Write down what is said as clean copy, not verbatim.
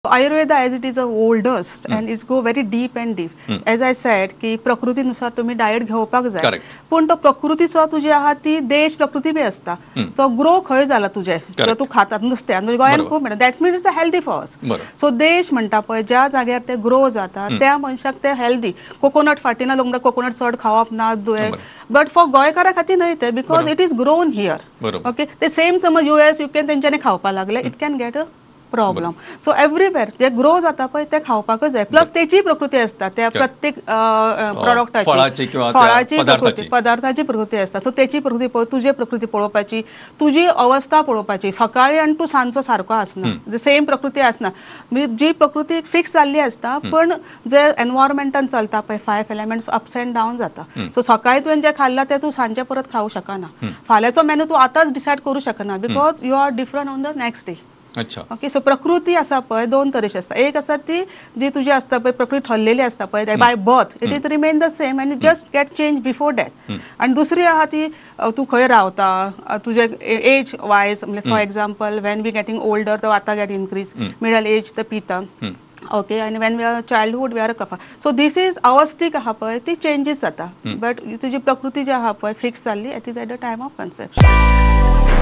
Ayurveda as it is a oldest and it's go very deep and deep. As I said की प्रकृतीनुसार तुम्ही diet घेवपाक जाय. पूण तो प्रकृती सुद्दां तुजी आहा ती देश प्रकृती बी आसता. तो ग्रो खंय जाला तुजे किंवा तूं खाता नुस्तें म्हणजे गोंयान खूब मेळटा, that's mean it's a healthy for us. So देश म्हणटा पळय ज्या जाग्यार ते ग्रो जाता त्या मनशाक ते हेल्दी. कोकोनट फाटीं ना लोक म्हणटा कोकोनट चड खावप ना दुयें, बट फॉर गोंयकारा खातीर न्हय ते, because it is grown here. Okay, ते सेम समज युएस युकेन तेंच्यांनी खावपाक लागले, it can get a problem. So everywhere J grow जाता पळय ते खावपाकच जाय. प्लस तेची प्रकृती आसता त्या प्रत्येक प्रोडक्टाची, फळाची फळाची प्रकृती, पदार्थाची प्रकृती आसता. सो तेची प्रकृती पळोव, तुजी प्रकृती पळोवपाची, तुजी अवस्था पळोवपाची. सकाळी आनी तूं सांजचो सारको आसना, सेम प्रकृती आसना. जी प्रकृती फिक्स जाल्ली आसता, पण जे एनवायरमेंटान चलता पळय 5 एलिमेंट्स अप्स एंड डावन जाता. सो सकाळी तुवें जें खाल्लां तें तूं सांजचें परत खावंक शकना. फाल्यांचो मेनू तूं आतांच डिसायड करूं शकना, because you are different on the next day. Okay, so प्रकृती आसा पळय दोन तरेची आसता. एक आसा ती जी तुजी आसता पळय प्रकृती ठरलेली आसता पळय by birth, it is remain the same आनी just get change before death. आनी दुसरी आहा ती तूं खंय रावता, तुजे एज वायज, म्हणजे for example when we getting older तो आतां गेट इनक्रीज, मिडल एज ते पिता. ओके, आनी when we are childhood we are kapha. So this is अवस्थीक आहा पळय ती चेंजीस जाता, बट तुजी प्रकृती जी आहा पळय फिक्स जाल्ली, it is at the time of conception.